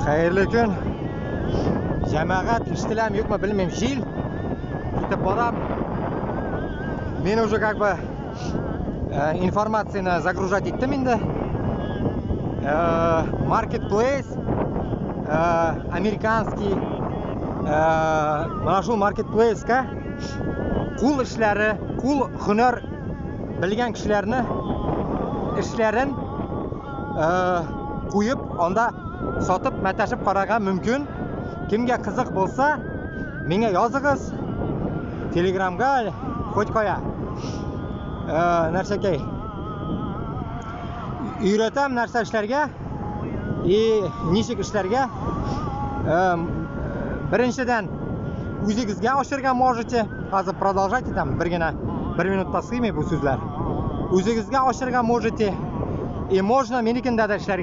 Хәерле көн. Җәмәгать, ишетеләм, юкмы, белмим, җил. Китеп барам. Мин уже как бы информацияне загружать иттем инде. Marketplace, американский, менә шул marketplace-ка кул эшләре, кул һөнәр белгән кешеләрне эшләрен куеп, анда сатып, мәтәшеп карарга мөмкин. Кемгә кызык булса, миңа языгыз. Телеграмга, хоть кая. Нәрсәкәй. Өйрәтәм нәрсә эшләргә и ничек эшләргә. Беренчедән, үзегезгә ачырга можете. Хәзер продолжать итәм, бер генә, бер минутта сыймый бу сүзләр. Үзегезгә ачырга можете. И можно минекендә дә эшләргә.